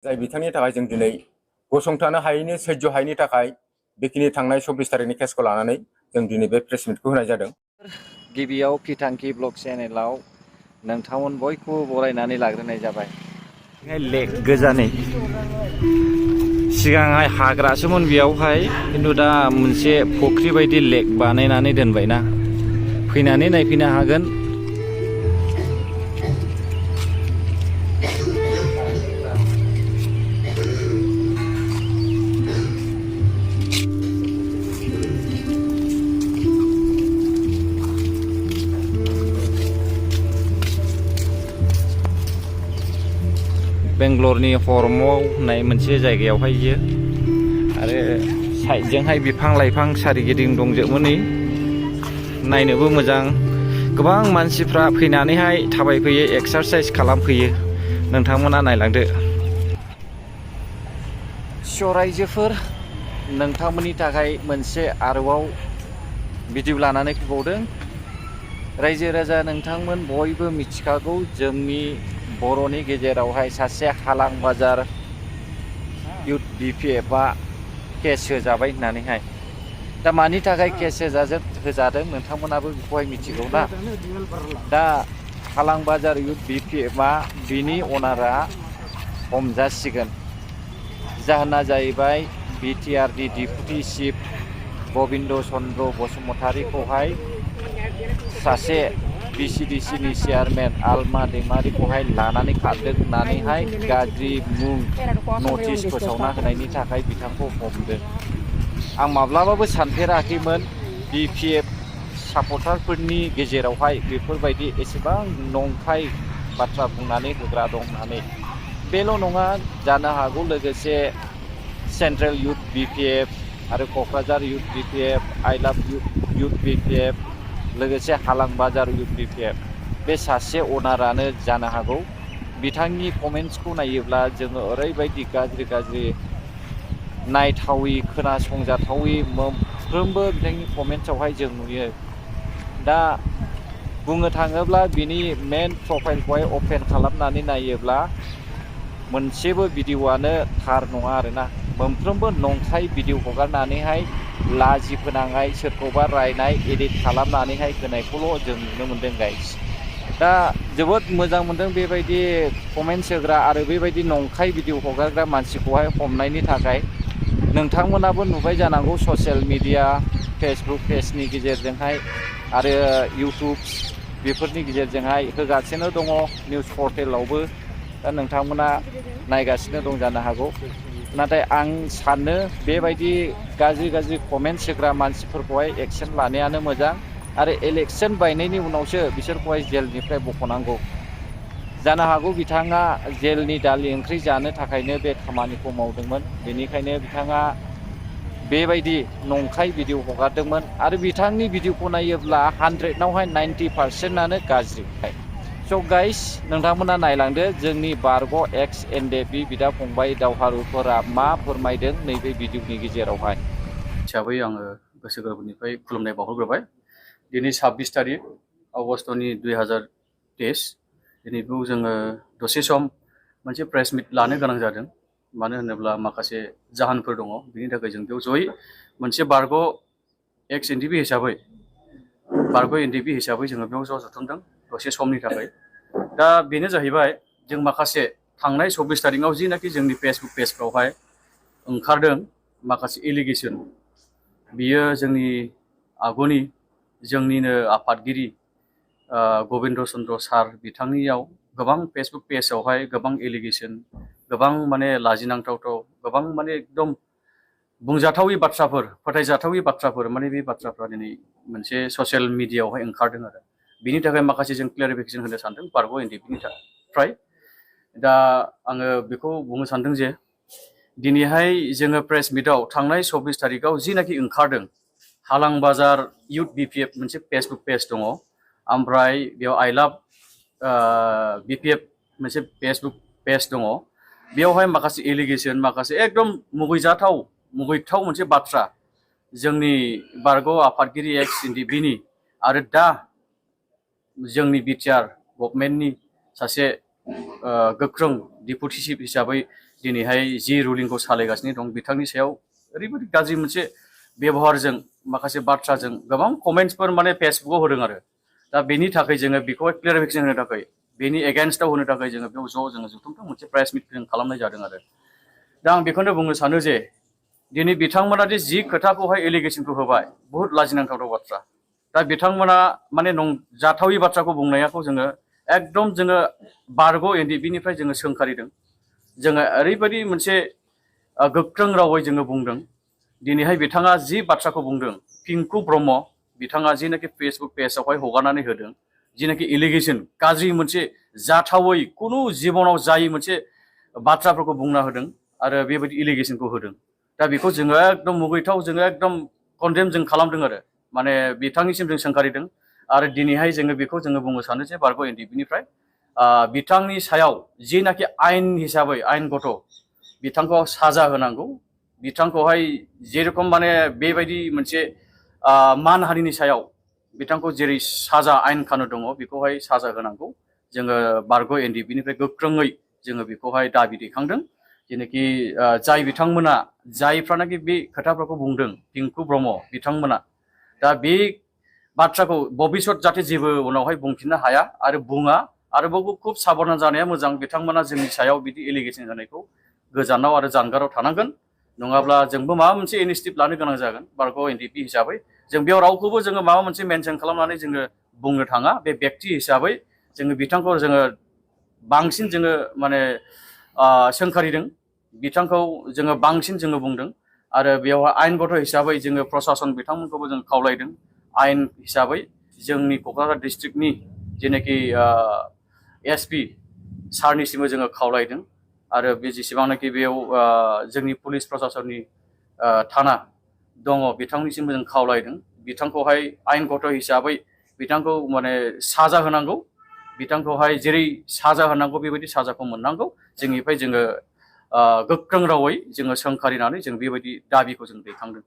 जाय बिथांनि थाखाय जों दिनै गसंथानो हायैनि सैज्य हायैनि थाखाय बेखिनि थांनाय 24 तारिखनि केसखौ लानानै जों दिनै बे प्रेस मिटखौ होनाय जादों। गिबियाव फिथांखि ब्लग चेनेलाव नोंथांमोन बयखौबो बरायनानै लाग्रोनाय जाबाय। लेक गोजानै सिगांहाय हाग्रासोमोन बेयावहाय, खिन्थु दा मोनसे फुख्रि बायदि लेक बानायनानै दोनबायना, फैनानै नायफैनो हागोन। बेंगलरनि हरमआव होननाय मोनसे जायगायावहाय बियो, आरो साइडजोंहाय बिफां लाइफां सारिगिदिं दंजोबो। नै नायनोबो मोजां, गोबां मानसिफ्रा फैनानैहाय थाबायफैयो, एक्सारसाइज खालामफैयो। नोंथांमोना नायलांदो। रायजोफोर, नोंथांमोननि थाखाय मोनसे आरोबाव भिडिअ लानानै फैबावदों। रायजो राजा नोंथांमोन बयबो मिथिखागौ, जोंनि बर'नि गेजेरावहाय सासे हालां बाजार इउथ BPFआ केस होजाबाय होननानैहाय। दा मानि थाखाय केस होजादों नोंथांमोनाबो बेखौहाय मिथिगौ ना। दा हालां बाजार इउथ BPFआ बिनि अनारा हमजासिगोन। जाहोना जाहैबाय BTRनि डिपुटि चिफ गबिन्द चन्द्र बसुमतारीखौहाय सासे BCDCनि चेयारमेन आलमा दैमारिखौहाय लानानै खारदों होननानैहाय गाज्रि मुं नटिस फोसावना होनायनि थाखाय बिथांखौ हमदों। आं माब्लाबाबो सानफेराखैमोन BPF सापर्टारफोरनि गेजेरावहाय बेफोरबायदि एसेबां नंखाय बाथ्रा बुंनानै होग्रा दं होननानै। बेल' नङा, जानो हागौ लोगोसे सेन्ट्रेल इउथ BPF आरो क'क्राझार इउथ BPF, आइ लाभ इउथ BPF, लोगोसे हालां बाजार इउथ BPF, बे सासे अनारानो जानो हागौ। बिथांनि कमेन्ट्सखौ नायोब्ला जोङो ओरैबायदि गाज्रि नायथावै, खोनासंजाथावै मोनफ्रोमबो बिथांनि कमेन्ट्सआवहाय जों नुयो। दा बुंनो थाङोब्ला बिनि मेन प्रफाइलखौहाय अपेन खालामनानै नायोब्ला मोनसेबो भिडिअ'आनो थार नङा आरोना। मोनफ्रोमबो नंखाय भिडिअ' हगारनानैहाय लाजि फोनांनाय, सोरखौबा रायनाय, एडिट खालामनानैहाय होनायखौल' जों नुनो मोनदों गाइस। दा जोबोद मोजां मोनदों बेबायदि कमेन्ट्स होग्रा आरो बेबायदि नंखाय भिडिअ' हगारग्रा मानसिखौहाय हमनायनि थाखाय। नोंथांमोनाबो नुबाय जानांगौ ससियेल मिडिया, फेसबुक पेजनि गेजेरजोंहाय आरो इउटुब बेफोरनि गेजेरजोंहाय होगासिनो दङ, निउस पर्टेलावबो। दा नोंथांमोना नायगासिनो दं जानो हागौ। नाथाय आं सानो बेबायदि गाज्रि कमेन्ट्स होग्रा मानसिफोरखौहाय एक्सन लानायानो मोजां, आरो इलेक्सन बायनायनि उनावसो बिसोरखौहाय जेलनिफ्राय बख'नांगौ। जानो हागौ बिथाङा जेलनि दालि ओंख्रि जानो थाखायनो बे खामानिखौ मावदोंमोन। बेनिखायनो बिथाङा बेबायदि नंखाय भिडिअ' हगारदोंमोन। आरो बिथांनि भिडिअ'खौ नायोब्ला 100आवहाय 90%आनो गाज्रिखाय। स' गाइस, नोंथांमोना नायलांदो जोंनि बारग' एक्स एनडेपि बिदा फंबाय दावहारुफोरा मा फोरमायदों नैबे भिडिअ'नि गेजेरावहाय। हिसाबै आङो गोसो गोरबोनिफ्राय खुलुमनाय बावहरग्रोबाय। दिनै 26 तारिख अगस्टनि 2023, दिनै बेयाव जोङो दसे सम मोनसे प्रेस मिट लानो गोनां जादों। मानो होनोब्ला माखासे जाहोनफोर दङ, बिनि थाखाय जों बेयाव जयै मोनसे बारग' एक्स एनडिपि हिसाबै जोङो बेयाव ज' जथुमदों दसे समनि थाखाय। दा बेनो जाहैबाय, जों माखासे थांनाय 24 तारिखआव जिनाखि जोंनि फेसबुक पेजफ्रावहाय ओंखारदों माखासे एलिगेसन, बियो जोंनि आगुनि जोंनिनो आफादगिरि गबिन्द चन्द्र सार बिथांनियाव गोबां फेसबुक पेजावहाय गोबां एलिगेसन, गोबां माने लाजिनांथावथाव, गोबां माने एकदम बुंजाथावै बाथ्राफोर, फोथायजाथावै बाथ्राफोर, माने बे बाथ्राफ्रा दिनै मोनसे ससियेल मिडियाआवहाय ओंखारदों आरो। बिनि थाखाय माखासे जों क्लियारिफिकेसन होनो सानदों बारग' एनडिपिनिफ्राय। दा आङो बेखौ बुंनो सानदों जे दिनैहाय जोङो प्रेस मिटआव थांनाय 24 तारिखआव जिनाखि ओंखारदों, हालां बाजार इउथ BPF मोनसे फेसबुक पेज दङ, ओमफ्राय बेयाव आइ लाभ BPF मोनसे फेसबुक पेज दङ। बेयावहाय माखासे एलिगेसन, माखासे एकदम मुगैथाव मोनसे बाथ्रा जोंनि बारग' आफादगिरि एक्स एनडिपिनि आरो दा जोंनि बिटिआर गभर्नमेन्टनि सासे गोख्रों डिपुटि चिफ हिसाबै दिनैहाय जि रुलिंखौ सालायगासिनो दं बिथांनि सायाव ओरैबायदि गाज्रि मोनसे बेबहारजों माखासे बाथ्राजों गोबां कमेन्ट्सफोर माने फेसबुकाव होदों आरो दा बेनि थाखाय जोङो बेखौहाय क्लियारिफिकेसन होनो थाखाय बेनि एगेन्स्टआव होनो थाखाय जोङो बेयाव जोङो जथुमथुम मोनसे प्रेस मिट जों खालामनाय जादों आरो दा आं बेखौनो बुंनो सानो जे दिनै बिथांमोना जि खोथाखौहाय एलिगेसनखौ होबाय बुहुत लाजिनांथाव बाथ्रा दा बिथांमोना माने जाथावि बाथ्राखौ बुंनायखौ जोङो एकदम जोङो बारग' एनडिएफबि जोङो सोंखारिदों जोङो ओरैबायदि मोनसे गोख्रों रावै जोङो बुंदों दिनैहाय बिथाङा जि बाथ्राखौ बुंदों पिंकु ब्रह्म बिथाङा जिनाखि फेसबुक पेजावहाय हगारनानै होदों जिनाखि एलिगेसन गाज्रि मोनसे जाथावै खुनु जिबनाव जायै मोनसे बाथ्राफोरखौ बुंना होदों आरो बेबायदि एलिगेसनखौ होदों दा बेखौ जोङो एकदम मुगैथाव जोङो एकदम कन्डेम जों खालामदों आरो माने बिथांनिसिम जों सोंखारिदों आरो दिनैहाय जोङो बेखौ जोङो बुंनो सानो जे बारग' एनडिएफबिनिफ्राय बिथांनि सायाव जिनाखि आयेन हिसाबै आयेन गथ' बिथांखौ साजा होनांगौ बिथांखौहाय जेरखम माने बेबायदि मोनसे मानहानिनि सायाव बिथांखौ जेरै साजा आयेन खानो दङ बेखौहाय साजा होनांगौ जोङो बारग' एनडिएफबिनिफ्राय गोख्रोङै जोङो बेखौहाय दाबि दैखांदों जेनाखि जाय बिथांमोना जायफ्रानाखि बे खोथाफोरखौ बुंदों पिंकु ब्रह्म बिथांमोना दा बे बाथ्राखौ भबिष्यत जाहाथे जेबो उनावहाय बुंफिननो हाया आरो बुङा आरोबाव खुब साबधान जानाया मोजां बिथांमोना जोंनि सायाव बिदि एलिगेसन जानायखौ गोजानाव आरो जानगाराव थानांगोन नङाब्ला जोंबो माबा मोनसे इनिसिएटिभ लानो गोनां जागोन बारग' एनडिएफबि हिसाबै जों बेयाव रावखौबो जोङो माबा मोनसे मेनसन खालामनानै जोङो बुंनो थाङा बे बेक्ति हिसाबै जोङो बिथांखौ जोङो बांसिन जोङो माने सोंखारिदों बिथांखौ जोङो बांसिन जोङो बुंदों आरो बेयावहाय आयेनगत हिसाबै जोङो प्रसासन बिथांमोनखौबो जों खावलायदों आयेन हिसाबै जोंनि क'क्राझार डिस्ट्रिक्टनि जेनाखि एसपि सारनिसिमबो जोङो खावलायदों आरो बे जेसेबांनाखि बेयाव जोंनि पुलिस प्रसासननि थाना दङ बिथांनिसिमबो जों खावलायदों बिथांखौहाय आयेनगत हिसाबै बिथांखौ माने साजा होनांगौ बिथांखौहाय जेरै साजा होनांगौ बेबायदि साजाखौ मोननांगौ जोंनिफ्राय जोङो गोख्रों रावै जोङो सोंखारिनानै जों बेबायदि दाबिखौ जों दैखांदों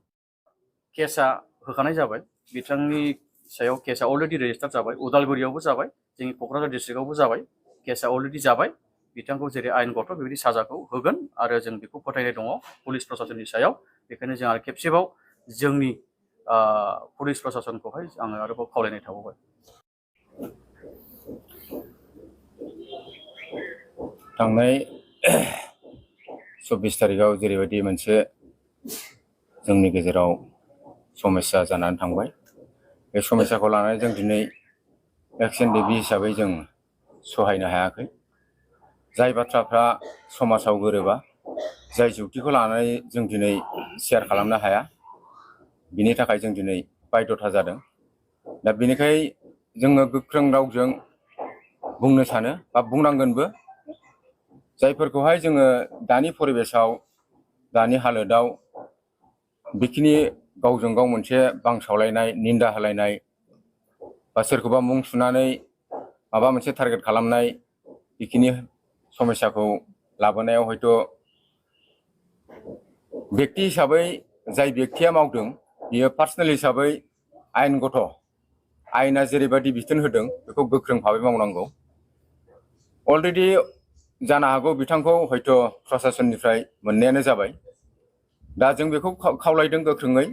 केसआ होखानाय जाबाय बिथांनि सायाव केसआ अलरेडि रेजिस्टार जाबाय उदालगुरियावबो जाबाय जोंनि क'क्राझार डिस्ट्रिक्टआवबो जाबाय केसआ अलरेडि जाबाय बिथांखौ जेरै आयेनगत बेबायदि साजाखौ होगोन आरो जों बेखौ फोथायनाय दङ पुलिस प्रसासननि सायाव बेखायनो जों आरो खेबसेबाव जोंनि पुलिस प्रसासनखौहाय आङो आरोबाव खावलायनाय थाबावबाय थांनाय 24 तारिखआव जेरैबायदि मोनसे जोंनि गेजेराव समस्या जानानै थांबाय बे समस्याखौ लानानै जों दिनै एक्स एनडिएफबि हिसाबै जों सहायनो हायाखै जाय बाथ्राफ्रा समाजाव गोरोबा जाय जुक्तिखौ लानानै जों दिनै शेयार खालामनो हाया बिनि थाखाय जों दिनै बायध'था जादों दा बेनिखाय जोङो गोख्रों रावजों बुंनो सानो बा बुंनांगोनबो जायफोरखौहाय जोङो दानि परिबेसाव दानि हालोदाव बेखिनि गावजों गाव मोनसे बांसावलायनाय निन्दा होलायनाय बा सोरखौबा मुं सुनानै माबा मोनसे टारगेट खालामनाय बेखिनि समस्याखौ लाबोनायाव हयथ' बेक्ति हिसाबै जाय बेक्तिया मावदों बियो पार्सनेल हिसाबै आयेनगत आयेना जेरैबायदि बिथोन होदों बेखौ गोख्रों भाबै मावनांगौ अलरेडि जानो हागौ बिथांखौ हयथ' प्रसासननिफ्राय मोननायानो जाबाय दा जों बेखौ खावलायदों गोख्रोङै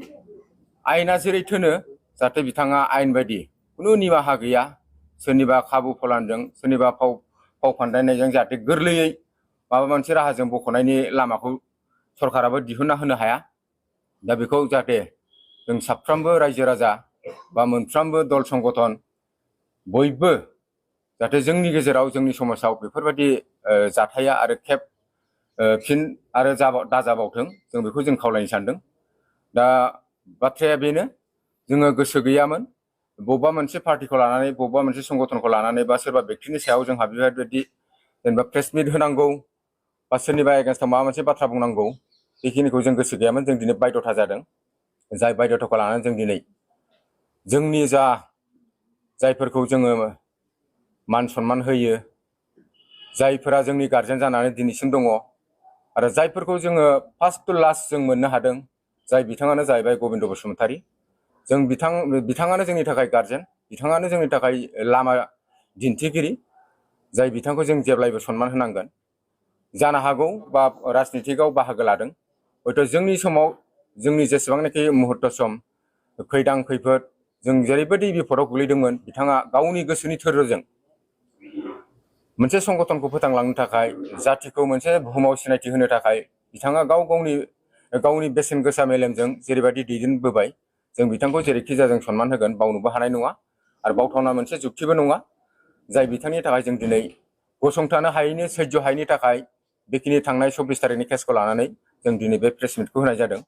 आयेना जेरै थोनो जाहाथे बिथाङा आयेन बायदि खुनु निमाहा गैया सोरनिबा खाबु फलानजों सोरनिबा फाव फान्दायनायजों जाहाथे गोरलैयै माबा मोनसे राहाजों बख'नायनि लामाखौ सरकाराबो दिहुनना होनो हाया दा बेखौ जाहाथे जों साफ्रोमबो रायजो राजा बा मोनफ्रोमबो दल संगठन बयबो जाहाथे जोंनि गेजेराव जोंनि समाजाव बेफोरबायदि जाथाया आरो फिन आरो दाजाबावथों जों बेखौ जों खावलायनो सानदों दा बाथ्राया बेनो जोङो गोसो गैयामोन बबेबा मोनसे पार्टिखौ लानानै बबेबा मोनसे संगठनखौ लानानै बा सोरबा बेक्तिनि सायाव जोंहा बेबायदि जेनेबा प्रेस मिट होनांगौ बा सोरनिबा एगेन्स्टआव माबा मोनसे बाथ्रा बुंनांगौ बेखिनिखौ जों गोसो गैयामोन जों दिनै बायध'था जादों जाय बायध'थाखौ लानानै जों दिनै जोंनि जायफोरखौ जोङो मान सनमान होयो जायफोरा जोंनि गार्जेन जानानै दिनैसिम दङ आरो जायफोरखौ जोङो फार्स्ट टु लास्ट जों मोननो हादों जाय बिथाङानो जाहैबाय गबिन्द बसुमतारी जों बिथाङानो जोंनि थाखाय गार्जेन बिथाङानो जोंनि थाखाय लामा दिन्थिगिरि जाय बिथांखौ जों जेब्लायबो सनमान होनांगोन जानो हागौ बा राजनितिकआव बाहागो लादों। हयथ' जोंनि समाव जोंनि जेसेबांनाखि मुहुर्त सम खैदां खैफोद जों जेरैबायदि बिपदआव गोग्लैदोंमोन, बिथाङा गावनि गोसोनि थोरजों मोनसे संगठनखौ फोथांलांनो थाखाय, जातिखौ मोनसे बुहुमाव सिनायथि होनो थाखाय बिथाङा गावनि बेसेन गोसा मेलेमजों जेरैबायदि दैदेनबोबाय, जों बिथांखौ जेरैखि जाया जों सनमान होगोन, बावनोबो हानाय नङा आरो बावथावना मोनसे जुक्तिबो नङा। जाय बिथांनि थाखाय जों दिनै गसंथानो हायैनि, सैज्य हायैनि थाखाय बेखिनि थांनाय 24 तारिखनि केसखौ लानानै जों दिनै बे प्रेस मिटखौ होनाय जादों।